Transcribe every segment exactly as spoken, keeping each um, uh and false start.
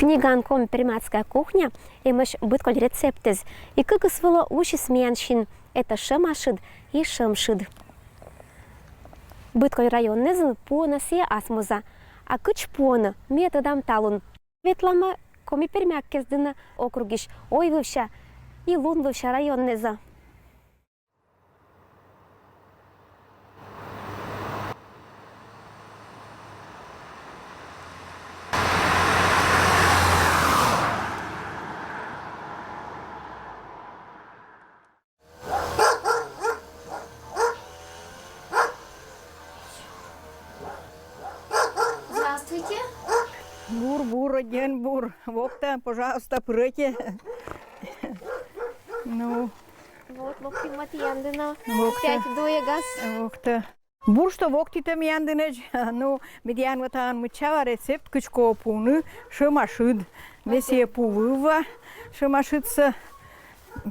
Книгаын «Коми-пермяцкая кухня» эмӧсь быдкодь рецептъяс. И кыкыс вылӧ усис миян син: это шӧмашыд и шӧмшыд. Быдкодь районнас пуӧны сійӧ асмуза. А кыдз пуӧны, ми тӧдам талун. Ветлам Коми-Пермякӧс дінӧ округысь, Ой вывсянь и Лун вывсянь районнас. Здравствуйте. Бур, бур, рӧддьӧн бур. Вокта, пожалуйста, пырӧтчӧ. Ну. Вот, вокті ме тіян дінӧ. Вокта. Пять дуэгас. Вокта. Бур, что воктіт миян дінӧдз. Ну, ме тіян вот ӧні мыччава рецепт, кыдз колӧ пуны шӧмашыд. Ме сійӧ пуӧ вӧв-ва шӧмашыдсӧ.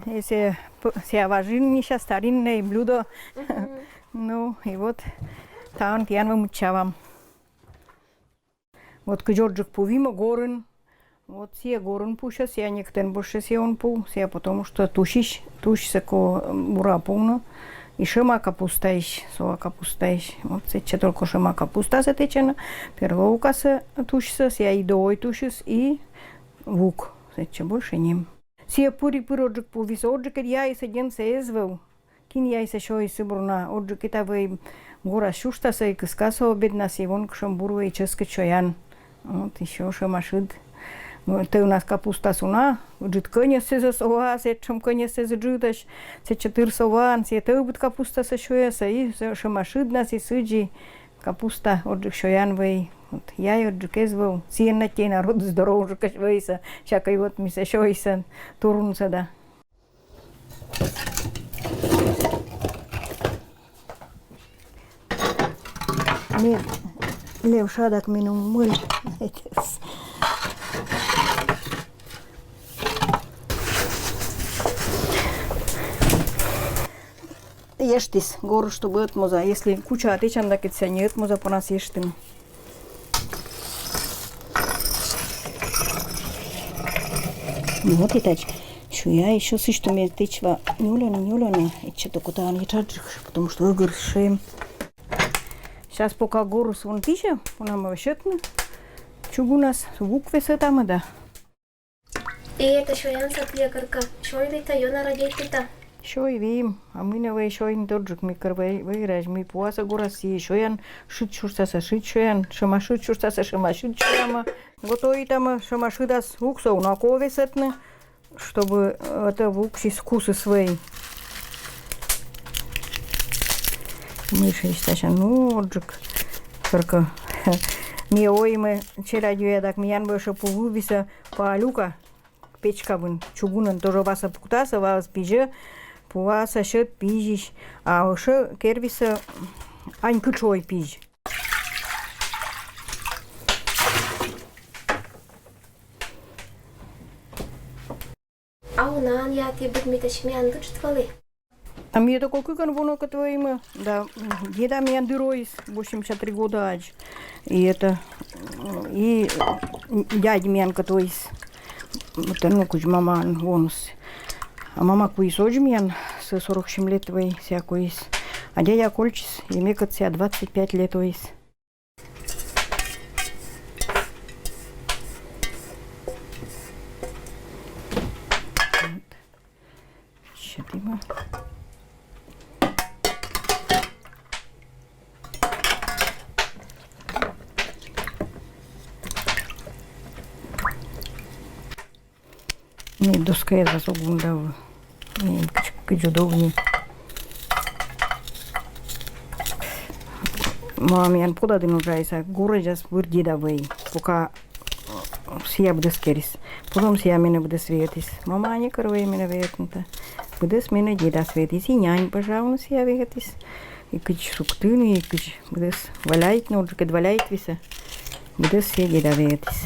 Если п-, сійӧ важнӧйшӧм стариннӧй блюдо. Мгм. Ну, и вот тан тіян вӧв мыччавам. Вот кыдз орджык пуӧма горын. Вот сійӧ горын пуӧсь, сійӧ некытӧн босьтчӧ, сійӧ он пув, сійӧ потому что тусьысь, тусьсӧ колӧ бура пувны. И шӧма капустаысь, соа капустаысь. Вот сэтчӧ только шӧма капустасӧ тэчӧны, перловкасӧ тусьсӧ, сійӧ и дӧӧй тусьыс, и вук. Сэтчӧ больше нем. Сійӧ пыр и пыр орджык пуӧсь, орджык ӧд яйсӧ дзенсӧ эз вӧв. Кин яйсӧ сёйис, сы бура на, орджык этавӧй горас сюрстасӧ и кыскасӧ обеднас, и вон кутшӧм бур вӧв, чӧскыд сёян. Вот ещё шӧмашыд. Тӧвнас капустас уна, ыджыд кӧньӧссӧ соа, сэтшӧм кӧньӧссӧ ыджыдӧсь, сэтчӧ тыр соаӧн, сійӧ тӧвбыд капустасӧ сёйясӧ, и шӧ-, шӧмашыднас и сідзи капуста орджык сёян вӧв. Вот яй орджык эз вӧв, сійӧн на тіян народ здоровӧй вӧйсӧ, всякӧй вот мисӧ сёйисӧ, турунсӧ да. Ме левша, дак меным мыль. Ештіс, горы, чтобы ӧтмоза. Если куча тэчан, дак этсянь ӧтмоза понас ештыны. Ну вот и тадз. Сюя ещё сыштуме тэча ва нюльӧны, нюльӧны. Этчӧ только тан и тадзи, потому что ӧгӧр шем. Сейчас пока горыс вон пизьӧ, понам сетны чугунас, вук весӧтам да. И это сёянсӧ тіян, коркӧ, сёйлытӧ, ёна радейтытӧ? Сёйим, а мый нӧ вӧй сёйны, тӧдджык, мый кӧр вӧй, вӧй радейтны, мый пуасӧ горас, и сёян шыд сюрсасӧ шыд сёян, шӧмашыд сюрсасӧ шӧмашыд сёямӧ. Готовитам шӧмашыдас, вуксӧ уна колӧ весӧтны, чтобы, э, это вуксьыс кусыс вӧй. Мыйшӧ эстасьӧ, ну, орджык. Только ми оймӧ челядьӧ, дак миян вӧв пу вывсьыс паалюка. Печка вылын, чугунӧн тоже васӧ пуктасӧ, ваыс пизьӧ, пуасӧ сьӧд пизьысь, а ӧшӧ кервисӧ анькытшӧй пизь. А унаӧн ті быдмитӧсь миян дырджык вӧлі? А ми только кыкӧн во нӧкӧд вӧйим да, м, деда миян дыр воис, восемьдесят три года ӧдзӧ. И это, м, и, м, дядь миянкӧд воис. Это, ну, кыдз мамаӧн воис. А мама куис ӧдзӧ миян, сӧ сорок семь лет вӧй, сійӧ куис. А дядя кольччис, и мекӧд сійӧ двадцать пять лет воис. Щадима. Ми доскаяс ог вундав. Ми кыдз, кыдз удобнӧй. Мама миян подадын уджаліс, а горӧдзас вӧр деда вӧй. Пока сійӧ быдӧс керис. Потом сійӧ менӧ быдӧс веӧтіс. Мама некор вӧй менӧ веӧтны да. Быдӧс менӧ дедас веӧтіс. И нянь пӧжа уна сійӧ веӧтіс. И кыдз суктыны, и кыдз быдӧс валяйтны, орджык ӧд валяйтвисӧ. Быдӧс сійӧ деда веӧтіс.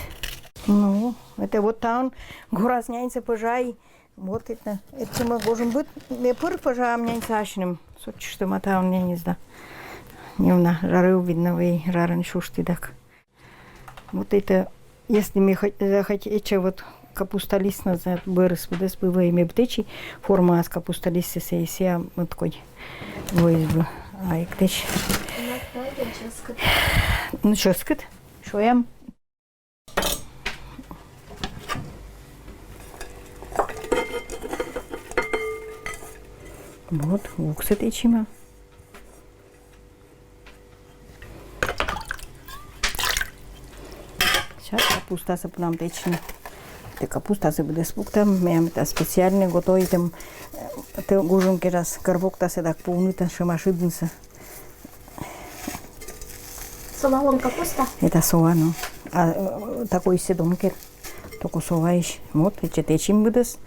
Ну, это вот там горас няньсӧ пӧжа и вот это. Это ме гожӧмбыд, ме пыр пӧжа няньсӧ асьным. Сэтчӧ, что ма там няньыс да. Неуна жарӧ, видно, вӧй жарӧн сюшті дак. Вот это Если ме хоть, захоть, эче вот капуста лист назад бӧрыс, быдэс бы вӧй ме б тэчи формаас капуста листсэ, сэ сиа мыткодь вӧйыс бы. А эг тэч. Ну, ческыт. Шуэм. Вот, вуксыт ичима. Сейчас капустасы пунам тэчны. Тэ капустасы быдэс пуктам, мем та специальный готовитым, э, тэ гужем керас, кӧр воктасэ дак пуныта шыма шыдынсэ. Солалон капуста? Это соа, ну. А, э, такой седом кер. Только соаись. Вот, эче тэчим быдэс.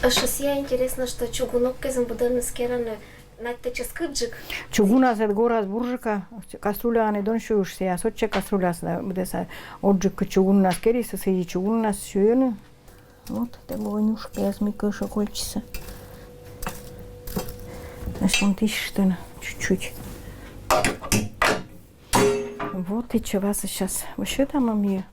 Эшшо сиа интересно, что чугунок кизын быдэныс кераны, надь тэ ческыт джык. Чугунас эд горас бурджыка, кастрюляын эд он сюйыш сиа, сотче кастрюляс да быдэса, оджык чугуннас керисэ, сыйи чугуннас сюены. Вот, тэ бонюшкаяс ми кыша кольчиса. Значит, он тысячтын чуть-чуть. Вот, и чего сейчас. Вообще там, а мне.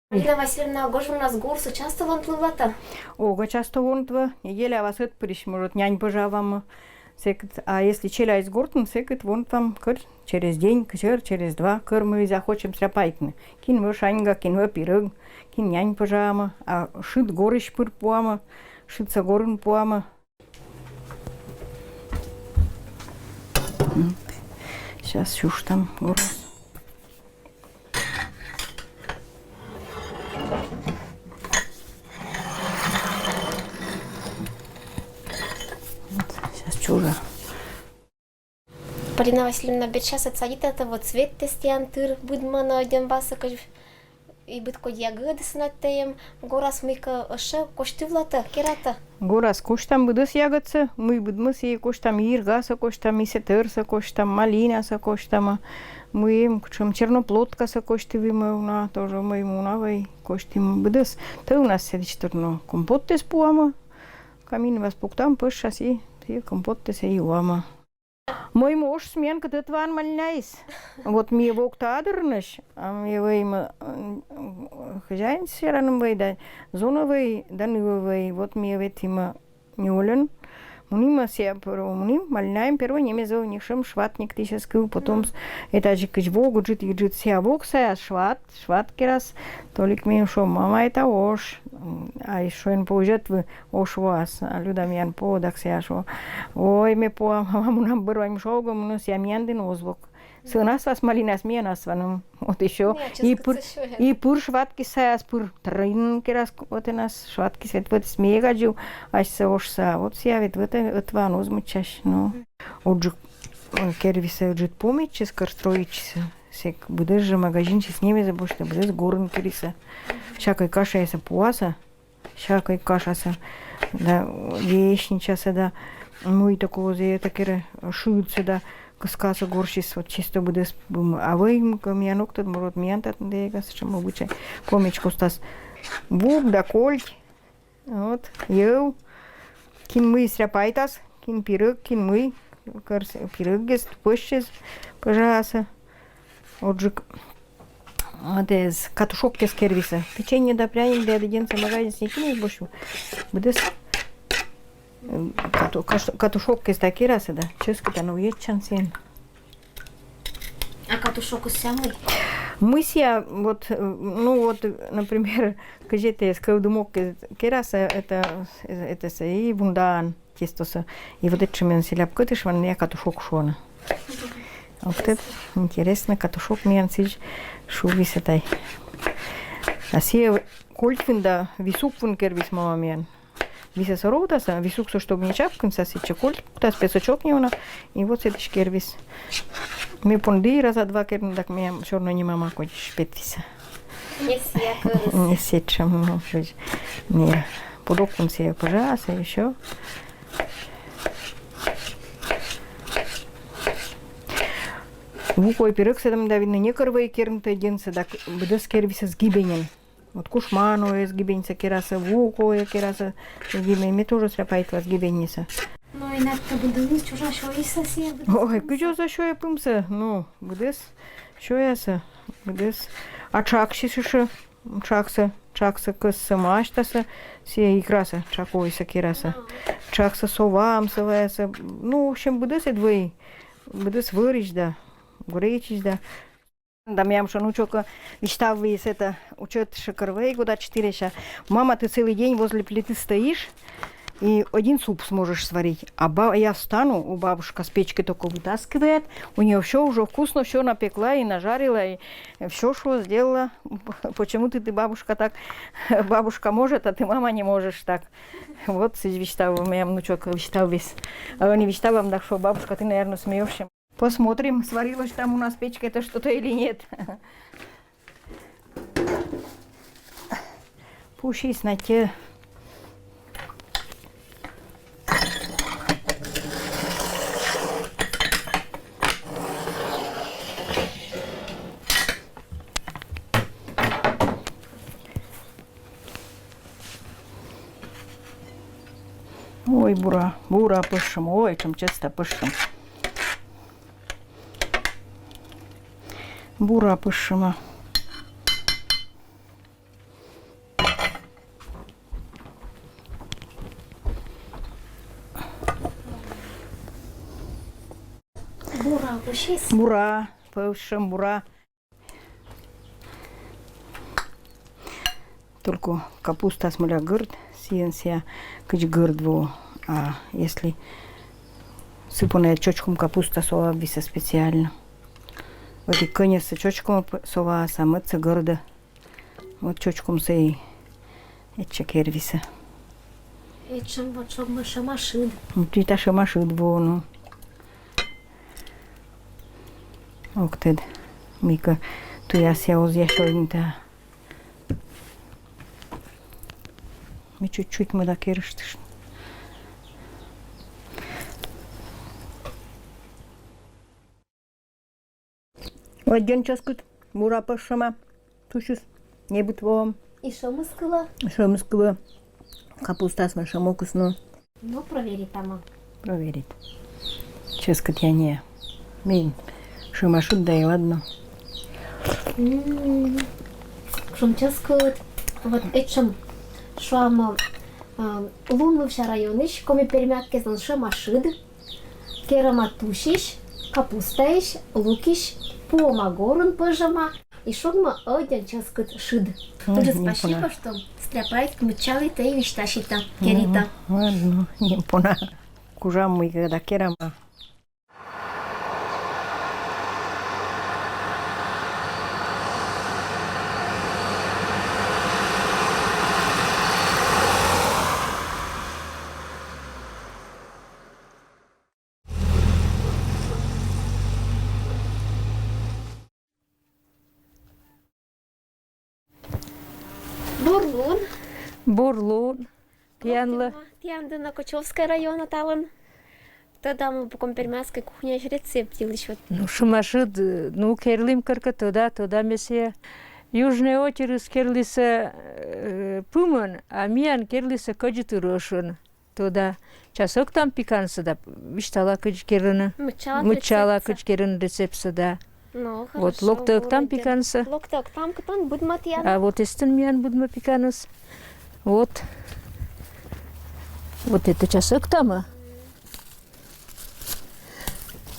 Полина Васильевна, гожвынас гурсо часто вонтлывлата? Ога часто вонтва, неделя васыт пырись, может, нянь пожавама. Секыт, а если челяйс гортын, секыт вонтвам кыр через день, кыр через два, кыр мы захочем сряпайтны. Кин вӧ шаньга, кин вӧ пирог, кин нянь пожавама, а шыд горысь пыр пуама, шыдса горын пуама. Сейчас сюштам горос. Сейчас чужа. Полина Васильевна, берчас отсадит это вот цвет тестиан тыр, быдмана, дем баса, и быд кодь ягыдыс на тэем, горас мыйка эшшо косьтывлата, керата? Горас косьтам быдэс ягыдсэ, мый быдмыс и косьтам, и иргаса косьтам, и сетэрса косьтам, малинаса косьтам, мыйым кучем черноплодкаса косьтывимы уна, тоже мый уна вай косьтым быдэс. Тэ унас седич турно компоттэс пуама, камин вас пуктам, пышчас и, и компоттэс и юама. Мой муж сменка тытван мальнайс. Вот ми вокта адырныш, а ми веймы, м, хозяин сераным вей да, зона вей да, ныва вей. Вот ми ветима нёлен. Мунима сия первой, муним, мальнаем первой, немезо нишем шватник тысяч кыл, потом с-, это же кыч вог, джит, джит сия вог сая шват, шват керас, Толик мен шо, мама, это ош. М, а ещё эн поужет вы ош вас, а Люда миян по, дак сея шо. Ой, ме по, мама, мунам быр вань шо, го муну сея миян дын озвук. Сынас вас малинас миян асваным. Вот ещё. И пыр, и пыр шватки саяс пыр трын керас вот и нас шватки свет вот смега джу, ась са ош са. Вот сея ведь вот это ван озмучаш, ну. Оджик, э, кервиса джит помеччес, кар строитчеса. Сек быдэс же магазинчис немезэ бошты, быдэс горын кыриса. Всякой кашаяса пуаса, всякой кашаса. Да, яичничаса, да, муй такого за это кере, шыдса, да, кыскаса горщис, вот чисто быдэс бым. А вай м-, ка миян октод, морот миян татын дэга, сычем обычай. Помечко стас. Вук да кольт. Вот, йӧл. Кин мый сряпайтас, кин пирог, кин мый, кӧр с-, пироггес, тупӧсчес, пожалуйста. Оджик. Вот эз, катушоккес кервиса. Печенье да пряник да ядыденса магазин сникинес бошо. Быдэс, э, кату-, каш-, катушоккес да кераса да. Ческыта но уедчан сен. А катушок из самый? Мысья, вот, э, ну вот, э, например, кызетэ скылдымок, э, кераса, это, э, это с-, и вундаан тестоса. И вот это мен селяпкытыш ван я катушок шуана. Вот это интересно, катушок мен сыч шувис этай. А сие кольтвин да висук вун кервис мама мен. Висаса ровтаса, висуксо, чтоб не чапкынса, сэтче кольт пуктас, песочок не уна, и вот сэтысь кервис. Ме понды раза два керны, так ме всё равно не мама кодиш петвиса. Не сия кырыс. Не сетчем, ну, жить. Не. Пудок вун сие пожаса, ещё. Вукой пирог сэдам да винны некор вай кернтэ денсэ, так быдэс кервиса с гибенен. Вот кушманоез гибеньса кераса, вукоез кераса гибень, ме тоже сряпайт вас гибеньса. Ну, и надо быдыныз чужа сёйса сие быдыныз. Ой, кыдёза сёя пымса, ну, быдэс сёяса, быдэс. А тшаксьыс эшӧ, тшаксӧ, тшаксӧ кӧсйӧ, ма асьтасӧ, сійӧ икрасӧ, тшаковӧйсӧ керасӧ. Тшаксӧ совам, сылаясӧ. Ну, в общем, быдӧсӧ вӧй, быдӧс вӧрысь да, гречысь да. Да меям шӧ нучок висьтавліс, это учёт шӧкӧрвӧй года четыре ся. Мама, ты целый день возле плиты стоишь и один суп сможешь сварить. А ба- я встану, у бабушка с печки только вытаскивает, у нее все уже вкусно, все напекла и нажарила, и все что сделала. Почему ты, ты бабушка так, бабушка может, а ты мама не можешь так. Вот сідз висьтав меям нучок висьтавліс. А ӧні висьтавам, так что бабушка, ты, наверное, смеешься. Посмотрим, сварилось там у нас в печке-то что-то или нет. Пусть и знать. Ой, бура, бура пӧжсьӧма, ой, чӧм честа пӧжсьӧма. Бура пӧжсьӧма. Бура пӧжсьӧма. Бура пӧжсьӧма, бура. Только капустаыс мыля гӧрд, сійӧн сійӧ кыдз гӧрд во. А если сы понда чочком капуста, совавлісны специально. Вот и кӧньӧссӧ чочком п- сова, а мӧдсӧ гӧрдӧ. Вот чочкомсӧ и этчӧ кервисны. Этчӧм вот шогмӧ шӧма шыд. Вот и та шӧма шыд во, ну. Ог тӧд, мыйкӧ туясъя, озъя сёймыда. Ми чуть-чуть мыйкӧ керыштыштны. Ӧддьӧн чӧскыд, бура пӧжсьӧма, тусьыс небыд воӧ. И шӧмыс кылӧ. Шӧмыс кылӧ. Капустаыс мый шӧмӧкыс, но. Ну, проверитам. Проверит. Чӧскыдъяс нин. Мый шӧма шыд да и ладно. М, шӧм чӧскыд. Вот этчӧм, шуам, а, Луннывса районысь коми-пермяк кезлӧн шӧма шыд. Керӧма тусьысь, капустаысь, лукысь, пуӧма горын, пӧжӧма и шогмӧ ӧддьӧн чӧскыд шыд. Ой, тоже не спасибо, поняла. Что стряпаит, мыччалит и висьтасит, керит. Мгм. Ладно, не поняла. Кужам мыйкӧ да керам. Бур лун. Бур лун. Тіянлы. Тіянлы но Кочевскӧй районын талун. Тӧдам, бу коми-пермяцкӧй кухняысь рецепт йылысь вот. Ну, шӧма шыд, ну, керлім, керка, тӧда, тӧда ме сійӧ. Южнӧй отирыс керлісны, э, пымӧн, а миян керлісны кӧдзыд ӧшӧн. Тӧда, час ӧктам пикансӧ да висьтала, кыдз керӧны. Мыччала, мыччала рецептсӧ. Кыдз керӧны рецептсӧ, да. Ну, вот хорошо, локтӧ ӧктам пикансӧ. Локтӧ ӧктам, кытӧн быдмӧ тіян. А вот эстӧн миян быдмӧ пиканыс. Вот. Вот этӧ час ӧктамӧ.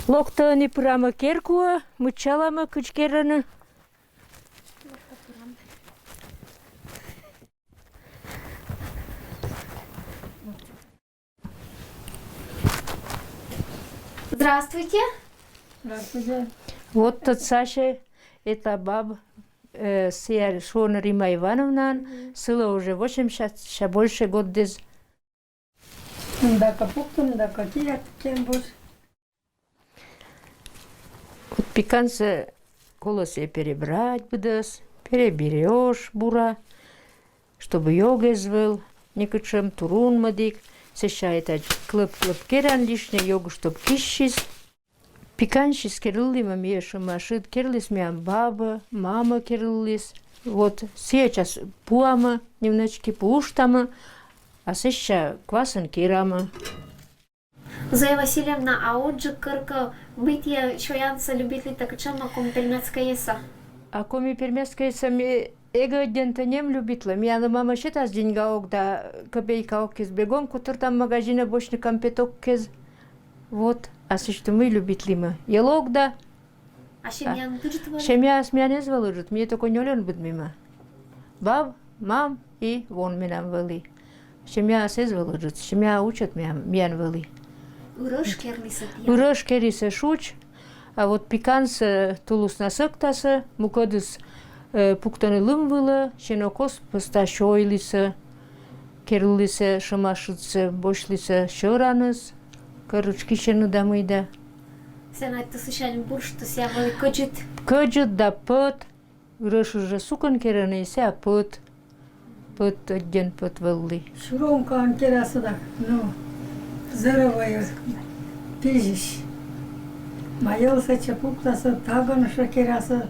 Локтӧ ӧні, пырамӧ керкуӧ, мыччаламӧ, кыдз керӧны. Здравствуйте. Здравствуйте. Вот тӧдса ся, это баб, э, сія шуӧны Римма Ивановнаӧн, сылы уже восемьдесят, ся больше годдэс. Да капуктам, да котият тем бус. Вот пикансӧ колӧ сійӧ перебрать быдӧс, переберёшь бура, чтобы ёг эз вӧл некутшӧм, турун мӧдік, сэсся этадз клӧп-клӧп керан лишнӧй, ёг, чтоб киссис. Пикансьыс керлылімӧ ми шӧма шыд, керліс миян бабӧ, мамӧ керлыліс. Вот сійӧ час пуамӧ, немножечко пуыштамӧ, а сэсся квасӧн керамӧ. Зоя Васильевна, а отже, керка, мый тіян сёянсӧ любитлитӧ, кутшӧма коми-пермяцкӧйсӧ? А коми-пермяцкӧйсӧ ме эг ӧддьӧн тӧ нем любитлы. Миянлы мама сетас деньга ог да, копейка ог кез, бегом котыртам магазинӧ босьтны кампет ог кез. Вот, а сэтшӧм мый любитлімӧ. Йӧл ог да. А семьяын ыджыд вӧлі? Семьяыс миян эз вӧв ыджыд, ми только нёльӧн быдмимӧ. Баб, мам и вон менам вӧлі. Семьяыс эз вӧв ыджыд, семья учӧт миян, миян вӧлі. Ырӧш кернісӧ тіян? Ырӧш кернісӧ шуч, а вот пикансӧ тулыснас ӧктасӧ, мукӧдыс, э, пуктӧны лым вылӧ, сенокос пӧста сёйлісӧ, керлісӧ шӧмасшӧдсӧ, босьлісӧ сьӧраныс, кӧрыч кисьӧны да мый да. Сэн аттьӧ сысянь бурштӧ, сія вӧлі кӧдзыд. Кӧдзыд да пӧт. Ырӧшыс жӧ сукӧн керӧны, сія пӧт. Пӧт, ӧддьӧн пӧт вӧлі. Шуронкаӧн керасӧ да, ну, зӧрӧ вӧйӧ пизьысь. Ма йӧл сэтчӧ пуктасӧ, тагӧн жӧ керасӧ.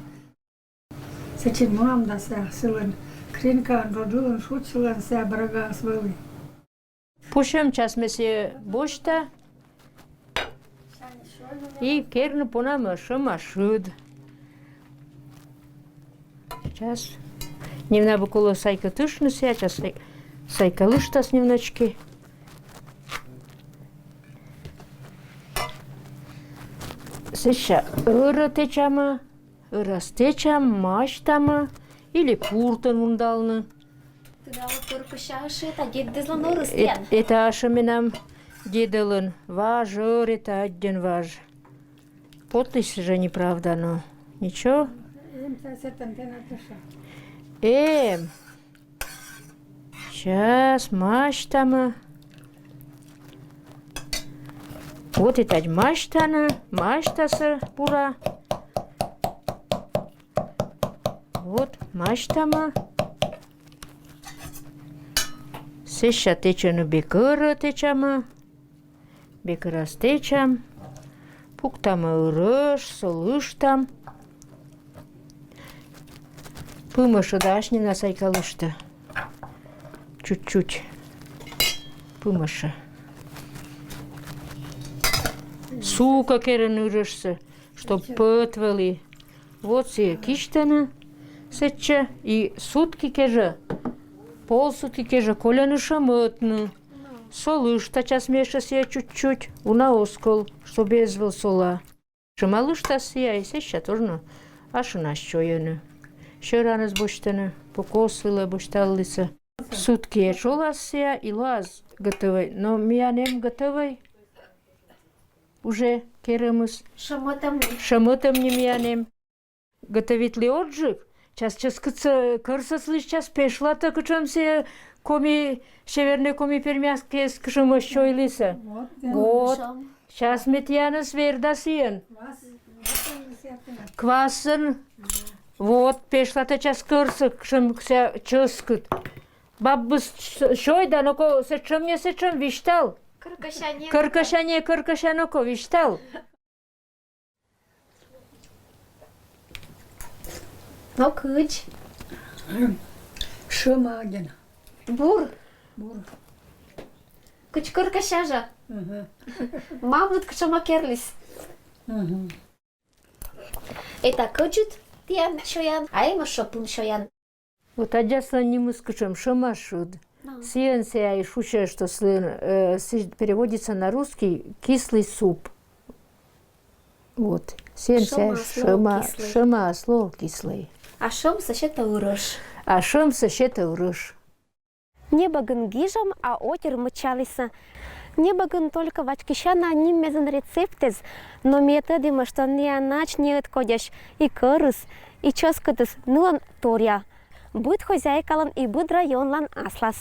Сэтчӧ мунам да сія сылӧн кринкаӧн, жӧ ылын шуч сылӧн, сія брагаыс вӧлі. Пусьӧм, час ме сійӧ босьта. И керны понам шӧма шыд. Час. Немнабу колӧ сайкӧ тышны сія, час сай-, сайкалыштас немножечко. Сэсся ӧрӧ тэчамӧ. Ӧрас тэчам, масьтамӧ или пуртӧн вундалны. Тыдалӧ, кӧркӧся ӧшӧ, это дедыслӧн ӧрыс тіян. Эта ӧшӧ менам дедылӧн. Важ ӧр, это ӧддьӧн важ. Потліс жӧ неправда, но ничего. Эм, сасетан тэнад ӧшӧ. Эм. Час, масьтамӧ. Вот и тадз масьтана, масьтасӧ пура. Вот, масьтамӧ. Сэсся тэчӧны бекӧрӧ, тэчамӧ. Бекӧрас тэчам, пуктамӧ ырӧш, сӧ лыштам. Пымӧшӧ да асьныс на сайкалыштӧ. Чуть-чуть. Пымӧшӧ. Сукӧ керӧны ырӧшсӧ, чтоб пӧт вӧлі. Вот сійӧ кисьтӧны сэтчӧ, и сутки кежӧ, полсутки кежӧ кольӧны шӧмӧтны. Сӧ лышта час, ме ещӧ сійӧ чуть-чуть, уна оз кол, чтоб эз вӧв сола. Шӧма лыштас сійӧ, и сэсся тоже но ашнас сёйӧны. Сьӧраныс босьтӧны, пока оз сылы, босьталісӧ. Сутки этш олас сійӧ, и лоас готовӧй. Но миян эм готовӧй. Уже керӧмыс. Шӧмӧтӧм ни. Шӧмӧтӧм ни миян эм. Готовитлі оджык. Час чӧскыд кӧрсӧ, час пешлатӧ, кутшӧм сійӧ коми, севернӧй коми-пермяцкӧйыс кутшӧмӧсь сёйлісӧ. Вот. Час ме тіянӧс верда сійӧн. Квасӧн. Вот, пешлатӧ час кӧрсӧ, кутшӧм сійӧ чӧскыд. Бабыс сёй да, ноко, сэтшӧм не сэтшӧм, висьтал. Кӧркӧся не. Кӧркӧся не, кӧркӧся, ноко, висьтал. Но кыдз? Шӧма аддзан. Бур. Бур. Кыдз кӧркӧся жӧ. Мгм. Мамыд кутшӧма керліс. Мгм. Эта кӧдзыд тіян сёян, а эм ещӧ пым сёян. Вот аддзасьлӧн нимыс кутшӧм, шӧма шыд. Сійӧн сія и шусьӧ, что сійӧн, э, си-, переводится на русский кислый суп. Вот. Сійӧн сія шӧма, шӧма, шӧма, слово кислый. А шӧмсӧ сетӧ ырӧш. А шӧмсӧ сетӧ ырӧш. Небӧгын гижӧм, а отир мыччалісӧ. Небӧгын только вачкисяна ниммезйын рецептъяс, но ми тӧдімӧ, что ная нач неыдкодьӧсь, и кӧрыс, и чӧскыдыс нылӧн торъя. Быд хозяйкалӧн и быд районлӧн аслас.